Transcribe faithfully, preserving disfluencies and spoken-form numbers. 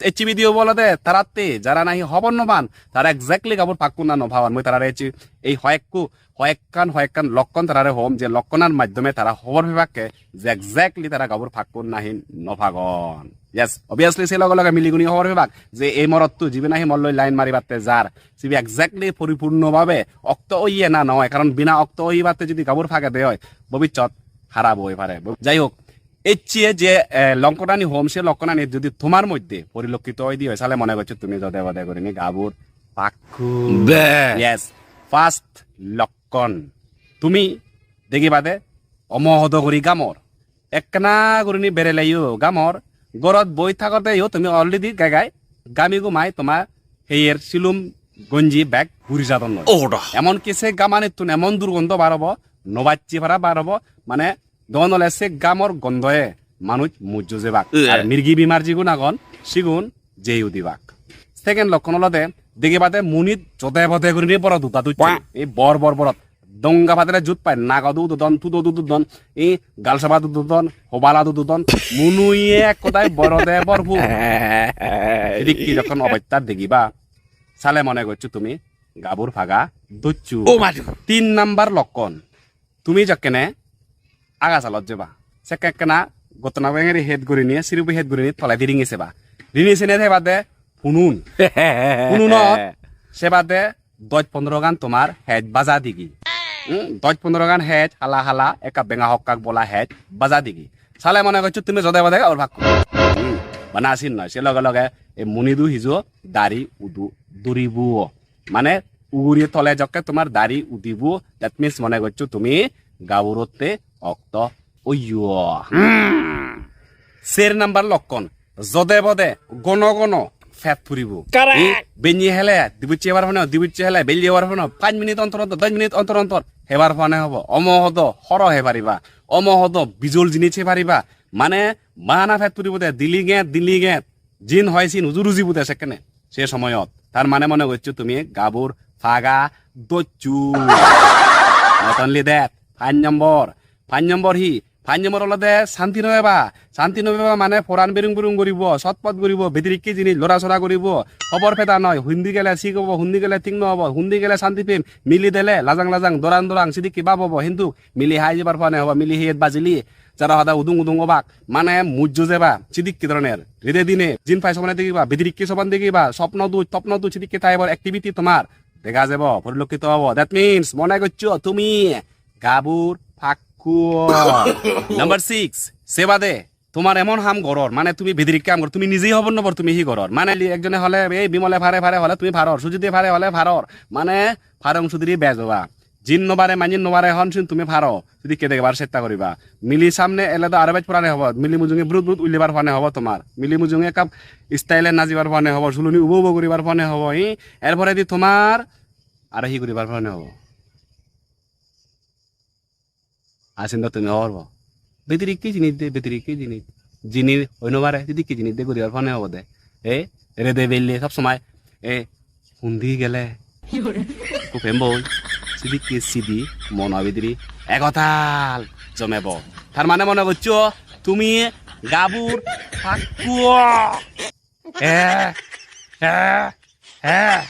Ecche video bo olode taratte, jara nahi hobor no pan, tara exactly gabur pakkun na no pagon. Mui tarare ecche ei hoyekku, hoyekkan, hoyekkan lokkon tarare hom, je lokkonar maddhome tara hobor pebakke je exactly tara gabur pakkun nahi no pagon. Yes, obviously se loge loge miligune hobor pebak je ei morotto jibe nahi molloi line maribatte jar, sibe exactly poripurno bhabe okto oye na noi, karon bina okto oyebatte jodi gabur pagede oi, bobissot harap oi pare. Jai hok, ecche je, eh, lokkonani hom, se lokkonani jodi tomar moddhe porilokkito oide oi, sale mone goccho tumi jode bode gurinei gabur pakkun. Be. Yes, first lokkon. Tumi degibade omohodo guri gamor. Ekkena gurinei bereleyo gamor. Gorot boi thagodeyo tumi already gai gai gami gumai toma heyer silum gonji bek guri jadonnoi. Oda. Emonki se gamanittun emon durgondo bar obo, no bacche para bar obo, mane don ole se gamor gondoye manuj mujjo jebak. Iya. Ar mirgi bimar jigun agon, sigun jei udibak. Second lokkon olode degibade munit jode bode gurinei borot uda ducche. Wah. Ei bor bor borot. Donga padele jut pai, nagot udodon, tudot udodon, ei galsabat udodon, hobalat udodon, munuye ek hodai borode borpur. Edikke jokkon obosta degiba, sale mone goccho tumi gabur paga doccho. O madu. Tin number lokkon, tumi jokkene aga salot jeba, sekke ekkena gottona bengeri het gurinei, sirubo het gurinei toledi ringi seba. Ringi sene sebade punun. Pununot sebade dosh pondro gan tomar hej baja digi. Hmm, dosh pondro gan hej hala hala, ekka benga hokkak bola hej baja digi. Sale mone goccho tumi jode bode gabur pakkun. Hmm, bana sin noi, se loge loge ei munidu hijo dari udu duribo. Mane ugure tole jokke tomar dari udibo, that means mone goccho tumi gaburotte okto oyo. Hmm. Ser number lokkon, jode bode gono gono pet puribo. Correct. Ei benye hele, dibucche hebar phone, dibucche hele, belye hebar phone, panch minute ontor ontor, dosh minute ontor ontor hebar phone hobo. Omohodo horo he pariba, omohodo bijol jinis he pariba. Mane bana pet puribo de, dili get, dili get. Jin hoi sin uju rujibo de sekkene. Se somoyot. Tar mane mone goccho tumi gabur paga doccho. Not only that, panch nombor. Panch nombor hi? Panch nombor olode santi no peba. Santi no peba mane poran berung berung guribo, sotpot guribo, bedirikke jinis lora sora guribo. Hobor peda noi, hundi gele sik obo, hundi gele thik no obo, hundi gele santi pem, mili dele lajang lajang, dorang dorang, sidikke bab obo, hintu mili hai jebar phone hobo, mili hiyet bajili, jara hoda udung udung obak, mane mujjo jeba, sidikke doroner. Rede dine, jin pai sobane degiba, bedirikke soban degiba, sopno duj, topno duj, sidikke type-or activity tomar dega jebo, porilokkito obo. That means, mone goccho tumi gabur pakkun. Number six, se bade tomar emon ham goror, mane tumi bedirikke ham goror, tumi nijei hobor no por tumi hi goror. Mane li-, ekjone hole, "Ei Bimole pare, pare," hole tumi paror, Sujite pare hole paror, mane parong sudiri bejoba. Jin no pare, manjin no pare, hon sin tumi paro, sidikke degebar chesta guriba. Mili samne ele do aro bej porane hobo, mili mujunge brut brut ulibar phone hobo tomar. Mili mujunge ekka style-e najibar phone hobo, suluni ubo ubo guribar phone hobo, hi? Er poredi tomar aro hi guribar phone hobo? Asin do tumi hobor po. Bedirikke jinis de, bedirikke jinis. Jini hoi no pare, sidikke jinis de guribar phone obo de. E, rede belle sob somoi. E, hundi gele. Ekku pem boi. Sidikke sidi mono bidire egotal jomebo. Tar mane mone goccho tumi gabur pakkun. E, e, e.